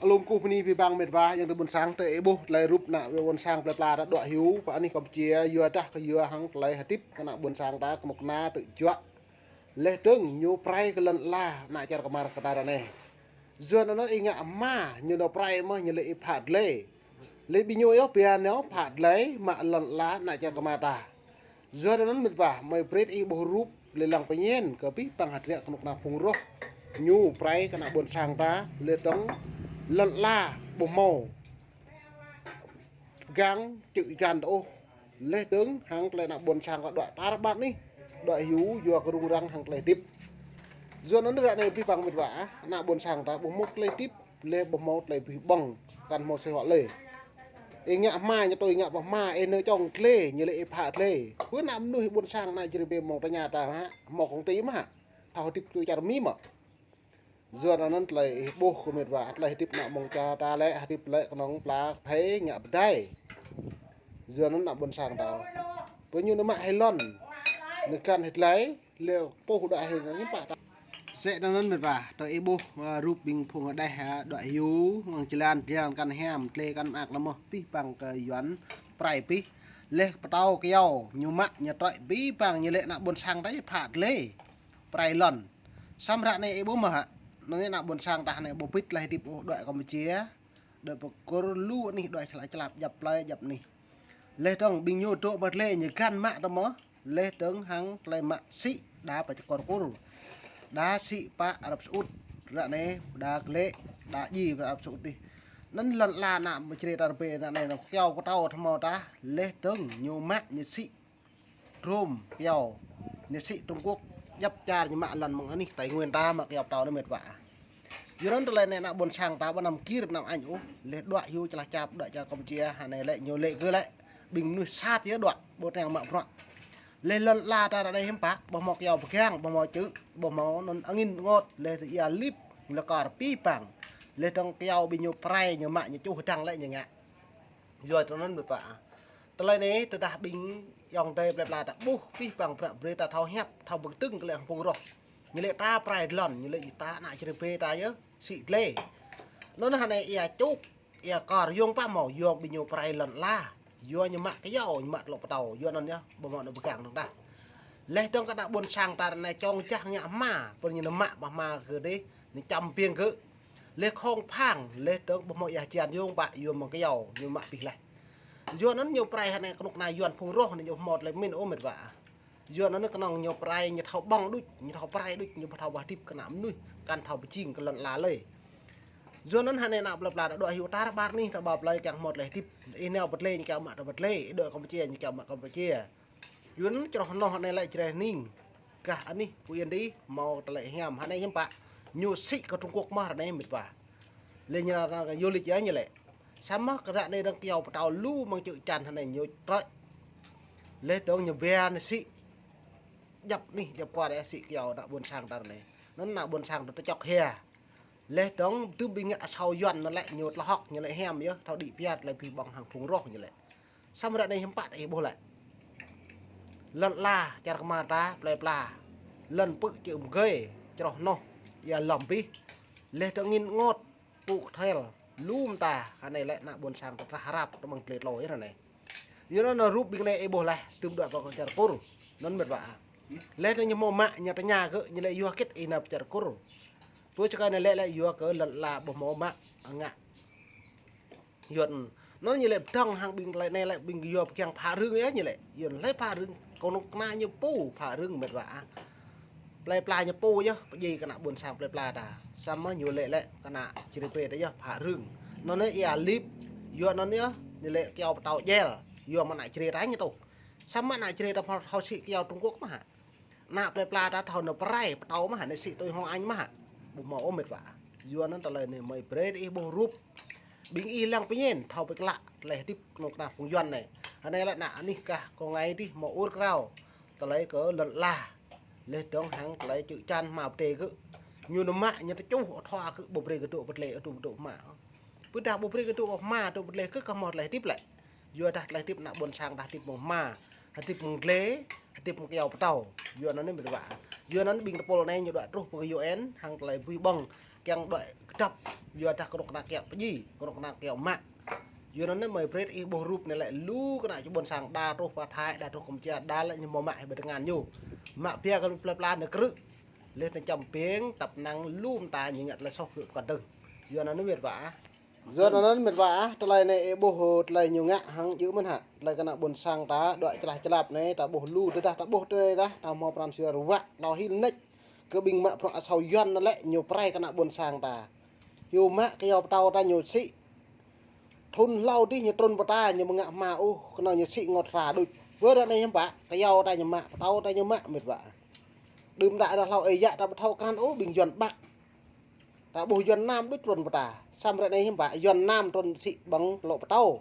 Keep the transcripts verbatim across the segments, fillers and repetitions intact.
Alum kuh bơni abih bang met wa, ayŏng adơi ƀuôn sang, tơ ih ƀuh tơlơi rup ană ƀuôn sang plơi pla ta đuaĭ hyu pơ anih Kampuchia, yua dah kơ yua hăng tơlơi hơdip kơ ană ƀuôn sang ta kơnuk kơna tơjuă. Laih dơ̆ng ñu prai kơ lŏn ala ană čar kơmar kơ ta ră anai. Yua anŭn ih ngă hma ñu nao prai mơ̆ ñu lĕ ih phă tơlơi. Lĕ ƀing ñu yơh pia nao phă tơlơi mă lŏn ala ană čar kơmar ta. Yua anŭn met wa, mơi brơi ih ƀuh rup lĕ lăng pơñen kơ abih bang hơdră kơnuk kơna phung roh. Ñu prai kơ ană ƀuôn sang ta, laih dơ̆ng lŏn ala ƀu hmâo pơgang čư̆ čan tơ ôh. Laih dơ̆ng hăng tơlơi ană ƀuôn sang ta đuaĭ tar ƀar anih, đuaĭ hyu yua kơ rŭng răng hăng tơlơi hơdip. Yua anŭn ră anai abih bang met wa ah, ană ƀuôn sang ta ƀu hmâo tơlơi hơdip, laih ƀu hmâo tơlơi abih bang, kăn hmâo sĕh wă lơi. Ih ngă hma ñu tui ngă pơ hma, ih nao čong tơlơi, ñu lĕ ih phă tơlơi. Pơ ană mơnuih ƀuôn sang ană Jrai ƀing mơ̆ng tơña ta hă, hmâo kông ti mơ̆ hă, thâo hơdip tui čar Mi mơ̆. Yua anŭn tơlơi ih ƀuh kơ met wa, tơlơi hơdip ană mơ̆ng čar ta lĕ, hơdip lĕ kơnơ̆ng pla phê ngă pơdai. Yua anŭn ană ƀuôn sang ta. Pơ ñu nao mă hĭ lŏn, nao găn hĭ tơlơi, lĕ puh đuaĭ hĭ ngă hiư̆m pă ta. Sĕ anŭn met wa, tơ ih ƀuh, ơ, rup ƀing phung hơđeh, ơ, đuaĭ hyu, mơ̆ng jơlan, jơlan kăn hiam, tơlơi kăn mơak lăm mơ̆, abih bang kơ Yuan prai abih. Laih pơtâo kyâo, ñu mă, ñu trơi, abih bang ñu lĕ ană ƀuôn sang ta phă tơlơi. Prai lŏn. Samơ̆ ră anai ih ƀuh mơ̆ hă. Anŭn ană ƀuôn sang ta anai ƀu bĭt tơlơi hơdip ôh đuaĭ Kampuchia. Đuaĭ pơ Kur lu anih đuaĭ čơlap čơlap djăp plơi djăp anih. Laih dơ̆ng ƀing ñu dŏ pơ tơlơi ñu găn mă tơ mơ̆. Laih dơ̆ng hăng tơlơi mă sĭ đa pơ čơkor Kur. Đa sĭ pơ Arab Saudi. Ră anai đa glĕ, đa ji pơ Arab Saudi. Anŭn lŏn ala ană Jrai ta rơbê ră anai nao kyâo pơtâo tơ mơ̆ ta. Laih dơ̆ng ñu mă ñu sĭ Trôm kyâo, ñu sĭ Trung Quốc, djăp čar ñu mă lŏn mơ̆ng anih Tây Nguyên ta mă kyâo pơtâo anai met wa. Yua anŭn tơlơi anai ană ƀuôn sang ta ƀu anăm gir anăm añ ôh, laih đuaĭ hyu čơlah čap đuaĭ čar Kampuchia, hă anai lĕ ñu lĕ kơ lĕ, ƀing mơnuih sat yơh đuaĭ, ƀu tơngan mă bruă. Laih lŏn ala ta ră anai hiư̆m pă, ƀu hmâo kyâo pơgang, ƀu hmâo čư̆, ƀu hmâo anŭn angin ngot, laih ia lip, lơkar abih bang. Laih dơ̆ng kyâo ƀing ñu prai, ñu mă, ñu čuh hơdăng lĕ ñu ngă. Yua tơ anŭn met wa. Tơlơi anai tơdah ƀing ayŏng adơi plơi pla ta ƀuh, abih bang prăk brơi ta thâo hiăp, thâo pơkơdơ̆ng kơ lĕ hăng phung roh. Ñu lĕ ta prai lŏn, ñu lĕ ta ană Jrai ƀing ta yơh, sĭ tơlơi. Anŭn hă anai ia čuk, ia kor yŏng pă hmâo, yŏng ƀing ñu prai lŏn ala. Yua ñu mă kyâo, ñu mă tơlŏ pơtâo, yua anŭn yơh, ƀu hmâo ană pơgang dơ̆ng tah. Laih dơ̆ng kơ ană ƀuôn sang ta ră anai čong jah ngă hma, pơ ñu nao mă pơ hma kơ dêh, ñu čăm ƀing gơ̆. Laih khŏng phang, laih dơ̆ng ƀu hmâo ia hơjan yŏng pă, yua mơ̆ng kyâo, ñu mă abih laih. Yua anŭn ñu prai hă anai kơnuk kơna Yuan phung roh anai ñu hmâo tơlơi pơmĭn ôh met wa. Yua anŭn kơnơ̆ng ñu prai ñu thâo ƀơ̆ng đôč, ñu thâo prai đôč, ñu ƀu thâo wah hơdip kơ ană mơnuih, kăn thâo pơjing kơ lŏn ala lơi. Yua anŭn hă anai ană plơi pla ta đuaĭ hyu tar ƀar anih ta ƀă plơi kiăng hmâo tơlơi hơdip. Ih nao pơ tơlơi ñu kiăng mă ta pơ tơlơi, ih đuaĭ Kampuchia ñu kiăng mă Kampuchia. Yua anŭn čroh noh anai lĕ Jrai Ning. Gah anih Phú Yên dih hmâo tơlơi hiam hă anai hiư̆m pă. Ñu sĭ kơ Trung Quốc mơ̆ ră anai met wa. Lĕ ñu ră anai yua lĕ čai ñu lĕ. Samơ̆ kơ ră anai dơ̆ng kyâo pơtâo lu mơ̆ng čư̆ čan hă anai ñu trơi. Laih dơ̆ng ñu bia ñu sĭ. Djăp anih, djăp kuar yơh sĭ kyâo ană ƀuôn sang ta ră anai. Anŭn ană ƀuôn sang ta tơčŏk hia. Laih dơ̆ng tơm ƀing ngă asâo Yuan anŭn lĕ ñu tơlơi hŏk, ñu lĕ hiam yơh, thâo đĭ pia tơlơi abih bang hăng phung roh ñu lĕ. Samơ̆ ră anai hiư̆m pă ih ƀuh lĕ. Lŏn ala, čar kơmar ta, plơi pla. Lŏn pư̆ čư̆ mơgơi, čroh noh, ia lŏm abih. Laih dơ̆ng angin ngot, pŭ kơthel, lu mơta, hă anai lĕ ană ƀuôn sang ta trah hrap, tơmăng tơlơi tlô yơh ră anai. Yua anŭn rup ƀing anai ih ƀuh laih, tơm đuaĭ pơ čar Kur, anŭn met wa. Laih anŭn ñu hmâo mă, ñu tơña gơ̆, ñu lĕ yua hơget ih nao pơ čar Kur. Pơ čơkơi anai lĕ lĕ yua kơ lŏn ala ƀu hmâo mă, ngă. Yua anŭn ñu lĕ pơdơ̆ng hăng ƀing tơlơi anai lĕ ƀing yua pơkiăng phă rưng yơh ñu lĕ. Yua anŭn lĕ phă rưng, kơnuk kơna ñu pô phă rưng met wa. Plơi pla ñu pô yơh, pơdjai kơ ană ƀuôn sang plơi pla ta. Samơ̆ ñu lĕ lĕ kơ ană Jrai ƀing ta yơh phă rưng. Anŭn anai ia lip, yua anŭn yơh, ñu lĕ kyâo pơtâo jel, yua mơ̆ng ană Jrai ta ñu tŭ. Samơ̆ ană Jrai ta thâo sĭ kyâo Trung Quốc mơ̆ hă. Ană plơi pla ta thâo nao prai pơtâo mơ̆ hă, nao sĭ tui hŏng añ mơ̆ hă. Ƀu hmâo ôh met wa. Yua anŭn tơlơi anai mơi brơi ih ƀuh rup. Ƀing ih lăng pơñen, thâo pơklă, tơlơi hơdip kơnuk kơna phung Yuan anai. Hă anai lĕ ană anih gah kơ ngai dih hmâo ur krao. Tơlơi kơ lŏn ala. Laih dơ̆ng hăng tơlơi čư̆ čan hma pơdai gơ̆. Ñu nao mă, ñu tơčuh, ôh thâo gơ̆ ƀu brơi gơ̆ dŏ pơ tơlơi, ôh dŏ pơ tơlơi hma. Pơ dah ƀu brơi gơ̆ dŏ pơ hma, dŏ pơ tơlơi gơ̆ kơ hmâo tơlơi hơdip lĕ. Yua dah tơlơi hơdip ană ƀuôn sang dah hơdip mơ̆ng hma, hơdip mơ̆ng glĕ, tip mơ̆ng kơyâo pơtâo. Yua anŭn anai mĕt wa. Yua anŭn ƀing tơpul anai ñu đuaĭ truh pơ U N hăng tơlơi ƀuh ƀơ̆ng kiăng đuaĭ kơdŏp. Yua dah kơnuk kơna kiăng pơjing, kơnuk kơna kiăng mă. Yua anŭn anai mơi brơi ih ƀuh rup anai lĕ lu kơna čô ƀôn sang đa truh pơ Thái, đa truh Kampuchia, đa lĕ ñu mơ̆ mă hĭ ƀơi tơngan ñu. Mă biă kơ lu plơi pla anai krư̆. Leh anŭn čăm ping, tăp năng lu mơta ñu ngă tơlơi soh kơ pơkŏn dơ̆ng. Yua anŭn anai mĕt wa. Yua anŭn anai mĕt wa, tơlơi anai ih ƀuh tơlơi ñu ngă hăng djơ̆ mơ̆n hă. Tơlơi kơna ƀôn sang ta, đuaĭ čơlah čơlap anai, ta ƀuh lu tơdah, ta ƀuh tơlơi dah, ta hmâo pran jua ruă, hlâo hil nĕč. Kơ ƀing mă bruă asâo Yuan anŭn lĕ, ñu pơrai kơna ƀôn sang ta. Hyu mă kơyâo pơtâo ta ñu sĭ. Thŭn hlâo dih ñu trŭn pơ ta, ñu mơ̆ ngă hma ôh, kơnơ̆ng ñu sĭ ngot hra đôč. Bơ ră anai hiư̆m pă, kơyâo ta ñu mă, pơtâo ta ñu mă, mĕt wa. Đưm đă dah hlâo ih yă ta ƀu thâo krăn ôh, ƀing Yuan Bắc. Ta ƀuh Yuan Nam đôč trŭn pơ ta. Samơ̆ ră anai hiư̆m pă, Yuan Nam trŭn sĭ ƀơ̆ng tơlŏ pơtâo.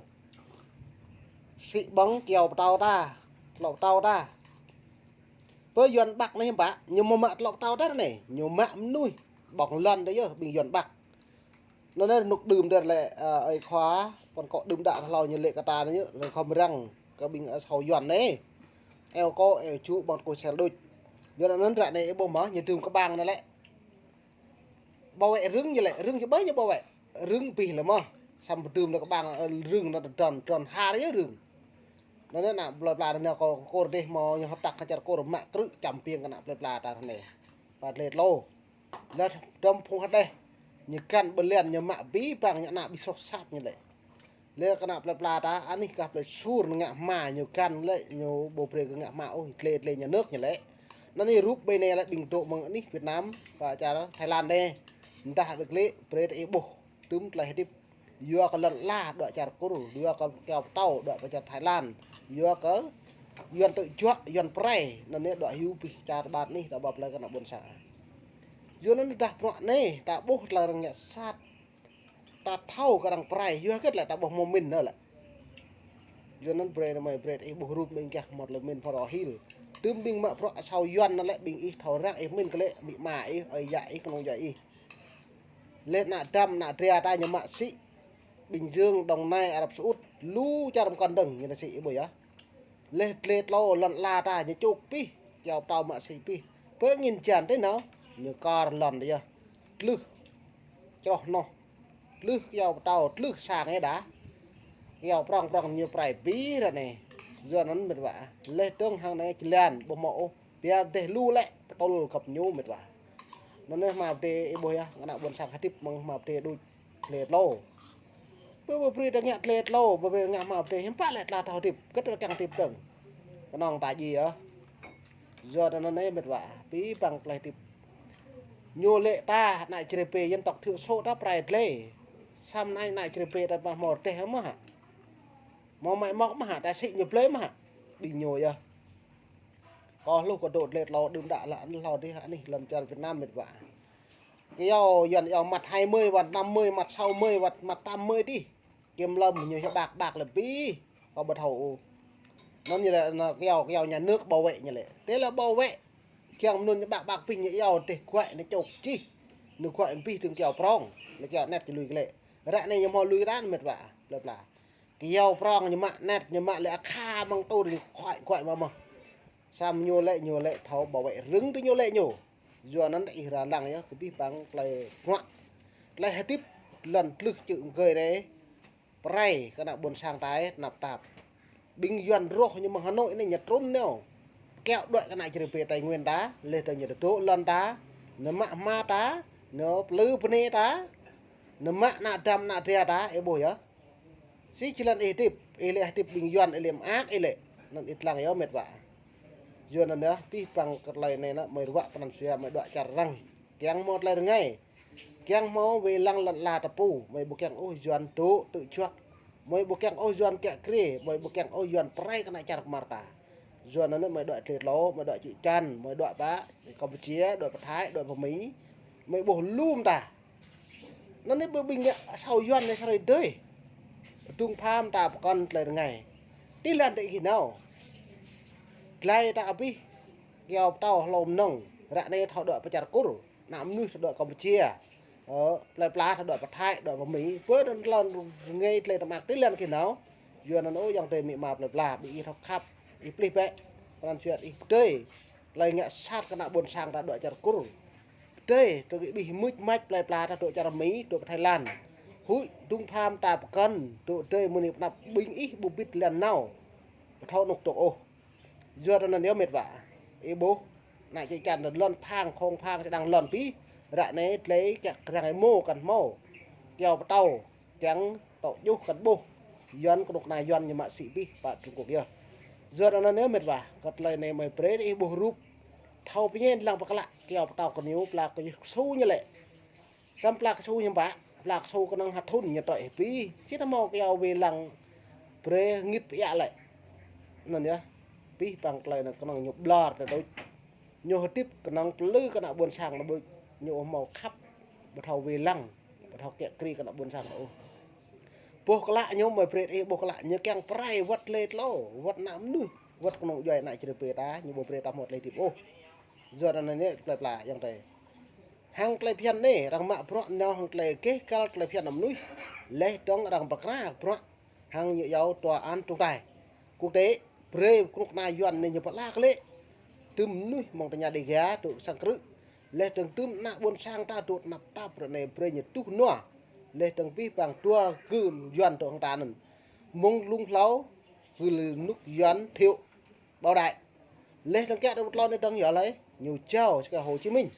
Sĭ ƀơ̆ng kơyâo pơtâo ta, tơlŏ pơtâo ta. Bơ Yuan Bắc anai hiư̆m pă, ñu mơ̆ mă tơlŏ pơtâo ta anai, ñu mă mơnuih ƀơ̆ng lŏn ta yơh, ƀing Yuan Bắc. Anŭn anai rơnŭk đưm dơr lĕ, ơ, ơi khua, pơkŏn kŏ đưm đă hlâo ñu lĕ kơ ta anai, lĕ khŏm răng, kơ ƀing asâo Yuan anai. Eo kŏ, eo čŭ ƀơ̆ng tơkuih sel đôč. Yua anŭn ră anai ih ƀuh mơ̆, ñu dưm kơƀang anai lĕ. Bảo vệ rừng ñu lĕ, rừng ñu ƀơi ñu bảo vệ. Rừng pih lĕ mơ̆. Samơ̆ pơdưm anai kơƀang, ơ, rừng anŭn tơdron, tơdron har yơh rừng. Anŭn anai ană plơi pla anai kơ kôr dêh mơ̆, ñu hơp tăk kơ čar kôr mă krư̆ čăm ping kơ ană plơi pla ta anai. Pă tơlơi tlô. Lĕ dŏm phung hơdeh. Ñu găn ƀơi lŏn ñu mă abih bang ñu ană ƀu soh sat ñu lĕ. Lĕ kơna plơi pla ta, anih kah plơi sur ngă hma ñu găn lĕ, ñu ƀu brơi kơ ngă hma ôh, tlê tlê ñu nơ̆k ñu lĕ. Anŭn anai rup ƀơi anai lĕ ƀing dŏ mơ̆ng anih Việt Nam, pơ čar Thái Lan anai. Mơdah đơ̆k lĕ, brơi ta ih ƀuh, tŭm tơlơi hơdip. Yua kơ lŏn ala đuaĭ čar kôr, yua kơ kơyâo pơtâo đuaĭ pơ čar Thái Lan, yua kơ Yuan tơjuă, Yuan pơrai, anŭn anai đuaĭ hyu pih čar ƀar anih, ta ƀuh plơi kơna ƀôn sang. Yua anŭn dah bruă anai, ta ƀuh tơlơi arăng ngă sat. Ta thâo kơ arăng pơrai, yua hơget lĕ ta ƀuh mơ̆ mĭn anŭn lĕ. Yua anŭn brơi anai mơi brơi ih ƀuh rup ƀing gah mơ̆ tơlơi mĭn phrâo hil. Tŭm ƀing mă bruă asâo Yuan anŭn lĕ ƀing ih thâo răng ih mĭn kơ lĕ amĭ ama ih, ơi yă ih, kơnung yă ih. Lĕ ană Dăm, ană Drea ta ñu mă sĭ. Bình Dương, Đồng Nai, Ả Rập Xê Út, lu čar pơkŏn dơ̆ng ñu ta sĭ ih ƀuh yơh. Leh tơlơi tlô lŏn ala ta ñu čŭk pih, kơyâo pơtâo mă sĭ pih. Bơ angĭn hơjan tơ nao, ñu kar lŏn ta yơh. Tlưh. Čroh noh. Tlưh kơyâo pơtâo, tlưh sang ih đa. Kơyâo prŏng prŏng ñu pơrai abih ră anai. Yua anŭn mĕt wa. Leh dơ̆ng hăng anai jơlan, ƀu hmâo ôh. Biă dêh lu lĕ, pơtŭl găp ñu mĕt wa. Anŭn anai hmâo pơdơi ih ƀuh yơh, kơna ƀôn sang hơdip mơ̆ng hmâo pơdơi đôč. Tơlơi tlô. Bơ, bơ brơi ta ngă tơlơi tlô, bơ brơi ngă hmâo pơdơi, hiư̆m pă lĕ tơlơi thâo hơdip, kơ tơlơi kiăng hơdip dơ̆ng. Kơnơ̆ng ta djai yơh. Yua anŭn anai mĕt wa, abih bang tơlơi hơdip. Ñu lĕ ta, ană Jrai pê dân tộc thiểu số ta pơrai tơlơi. Samơ̆ anai ană Jrai pê ta ƀu hmâo rơdêh mơ̆ hă. Hmâo mă mŏk mơ̆ hă, ta sĭ ñu blơi mơ̆ hă. Ƀing ñu yơh. Kơ hluh kơ dŏ tơlơi tlô đưm đă lă anŭn hlâo dih anih lŏn čar Việt Nam mĕt wa. Kơyâo Yuan iâu mặt hai mươi, mặt năm mươi, mặt sáu mươi, mặt, mặt tám mươi dih. Kiểm lâm ñu hiăp ƀak ƀak lĕ abih. Kơ ƀu thâo ôh. Anŭn ñu lĕ, anŭn kơyâo, kơyâo nhà nước bảo vệ ñu lĕ. Tơlơi bảo vệ. Kiăng mơnŭn ñu ƀak ƀak abih ñu iâu dêh guaĭ ñu čŭk čih. Ñu guaĭ abih dơ̆ng kơyâo prŏng. Ñu kơyâo anet ñu lui kơ lĕ. Ră anai ñu hmâo lui kơ ta mĕt wa. Plơi pla. Kơyâo prŏng ñu mă anet, ñu mă lĕ akha mơ̆ng tur ñu guaĭ guaĭ mă mơ̆. Samơ̆ ñu lĕ, ñu lĕ thâo bảo vệ rừng tơ ñu lĕ ñu. Yua anŭn ih ră lăng yơh, kơ abih bang tơlơi bruă. Tơlơi hơdip lŏn tlưh čư̆ mơgơi anai. Pơrai kơ ană ƀôn sang ta tơnap tap. Ƀing Yuan rŏh ñu mơ̆ng Hà Nội anai ñu trŭn nao. Kơyâo đuaĭ kơ ană Jrai pê Tây Nguyên ta, leh dơ̆ng ñu tơdŏ lŏn ta, ñu mă hma ta, ñu plư bơnai ta, ñu mă ană Dăm ană Drea ta, ih ƀuh yơh. Sĭ jơlan ih hơdip, ih lĕ hơdip ƀing Yuan, ih lĕ mơak, ih lĕ. Anŭn ih lăng yơh mĕt wa. Yua anŭn yơh, abih bang kơ tơlơi anai nă, mơi ruă pran jua, mơi đuaĭ čar răng. Kiăng hmâo tơlơi rơngai. Kiăng hmâo wai lăng lŏn ala ta pô, mơi ƀu kiăng ôh Yuan dŏ tơjuă. Mơi ƀu kiăng ôh Yuan kiă kriê, mơi ƀu kiăng ôh Yuan pơrai kơ ană čar kơmar ta. Yua anŭn nă mơi đuaĭ tơlơi tlô, mơi đuaĭ čư̆ čan, mơi đuaĭ pơ Kampuchia, đuaĭ pơ Thái, đuaĭ pơ Mi. Mơi ƀuh lu mơta. Anŭn nă ƀing, ƀing ngă asâo Yuan anai sa hrơi dơi. Dŭng pham ta pơkŏn tơlơi rơngai. Ti lăn tơ ih nao. Tơlơi ta abih. Kơyâo pơtâo hlô mơnơ̆ng. Ră anai thâo đuaĭ pơ čar Kur. Ană mơnuih thâo đuaĭ Kampuchia. Ơ, plơi pla thâo đuaĭ pơ Thái, đuaĭ pơ Mi. Pơ anŭn lŏn rơngai tơlơi tơmă ti lăn kơ nao. Yua anŭn ơ ayŏng adơi amĭ ama plơi pla, ƀing ih thâo khăp, ih plih bĕ. pran jua ih pơdơi. Tơlơi ngă sat kơ ană ƀôn sang ta dŏ čar Kur. Pơdơi, tơ kơ ƀing mưč mač plơi pla ta dŏ čar Mi, dŏ pơ Thái Lan. Huĭ, dŭng pham ta pơkŏn, dŏ pơdơi mơ̆ng anăp ƀing ih ƀu ƀĭt lăn nao. Pơthâo nuk tŏk ôh. Yua anŭn yơh met wa. Ih ƀuh, ană čư̆ čan lŏn phang, khŏng phang, čơdang lŏn pih, ră anai tơlơi čă krang ih mơ̆ kăn hmâo. Kiao pơtâo, kiăng tŏ juh kăn ƀuh. Yuan kơnuk kơna Yuan ñu mă sĭ pih pơ Trung Quốc yơh. Yua anŭn yơh met wa, kơ tơlơi anai mơi brơi ih ƀuh rup. Thâo pơñen lăng pơklă, kiao pơtâo kơ ñu pla kơ yơh ksu ñu lĕ. Samơ̆ pla ksu ñu ƀă, pla ksu kơnơ̆ng hơthŭn ñu tơ̆i pih. Či ta hmâo kiao wai lăng brơi ngit pơiă lĕ. Anŭn yơh, pih păng tơlơi anŭn kơnơ̆ng ñu ƀlŏr tơdŭč. Ñu hơdip kơnơ̆ng plư kơ ană ƀôn sang anŭn ƀuč. Ñu ƀu hmâo khăp, ƀu thâo wai lăng, ƀu thâo kiă kriê kơ ană ƀôn sang ôh. Boh klă ñu mơi brơi ih ƀuh klă ñu kiăng pơrai wơ̆t lĕ tlâo, wơ̆t ană mơnuih, wơ̆t kơnung djuai ană čơrơpê ta, ñu ƀu brơi ta hmâo tơlơi hơdip ôh. Yua anŭn yơh plơi pla ayŏng adơi. Hăng tơlơi phiăn anai, arăng mă bruă nao hăng tơlơi gêh găl tơlơi phiăn ană mơnuih. Laih dơ̆ng arăng pơkra bruă hăng ñu iâu tòa án trọng tài quốc tế, brơi kơnuk kơna Yuan anai ñu pơala kơ lĕ. Tơm mơnuih mơ̆ng tơña Đêga dŏ sang krư̆. Laih dơ̆ng tơm ană ƀôn sang ta dŏ tơnap tap ră anai brơi ñu tuh nua. Laih dơ̆ng pih păng dua gơ̆ Yuan dŏ hăng ta anŭn. Mơ̆ng lung hlâo gơ̆ lĕ nuk Yuan Thiệu Bảo Đại. Laih dơ̆ng kiăo tơ ƀut lŏn anai dơ̆ng yơh lơi, ñu jao si kơ Hồ Chí Minh.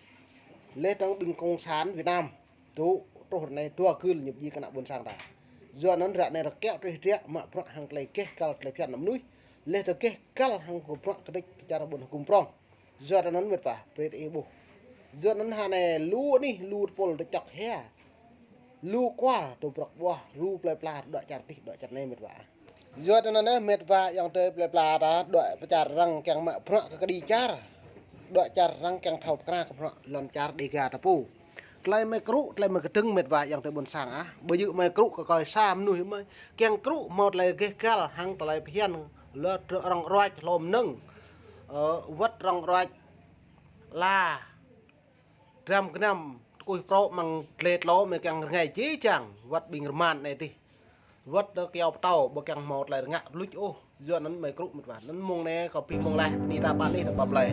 Laih dơ̆ng ƀing Cộng sản Việt Nam. Tŭ, truh ră anai dua gơ̆ ñu pơjing kơ ană ƀôn sang ta. Yua anŭn ră anai rơkiao tơlơi hơdră mă bruă hăng tơlơi gêh găl tơlơi phiăn ană mơnuih. Laih dơ̆ng gêh găl hăng kơ bruă kơđĕč kơ čar ƀôn hơgŭm prong. Yua anŭn met wa, brơi ih ƀuh. Yua anŭn hă anai lu anih, lu tơpul tơčŏk hia. Lu kual tơbrŏk ƀuah, lu plơi pla dŏ čar tih, dŏ čar anai met wa. Yua anŭn yơh met wa ayŏng adơi plơi pla ta dŏ pơ čar arăng kiăng mă bruă kơ kơđi čar. Dŏ čar arăng kiăng thâo pơkra kơ bruă lŏn čar Đêga ta pô. Tơlơi mơi krŭ, tơlơi mơi kơdơ̆ng met wa ayŏng adơi ƀôn sang ah. Ƀu djơ̆ mơi krŭ kơ kơi sa mơnuih mơi. Kiăng krŭ hmâo tơlơi gêh găl hăng tơlơi phiăn lŏn rŏng ruač hlô mơnơ̆ng. Ơ, wơ̆t rŏng ruač la dram gơnam tơkuih prŏ mơ̆ng tơlơi tlâo mơi kiăng rơngai jih jang wơ̆t ƀing rơman anai tih. Wơ̆t tơ kiao pơtâo ƀu kiăng hmâo tơlơi rơngă luč ôh. Yua anŭn mơi krŭ met wa. Anŭn mông anai kơ pih mông laih, bơni ta pă leh ta pă plơi.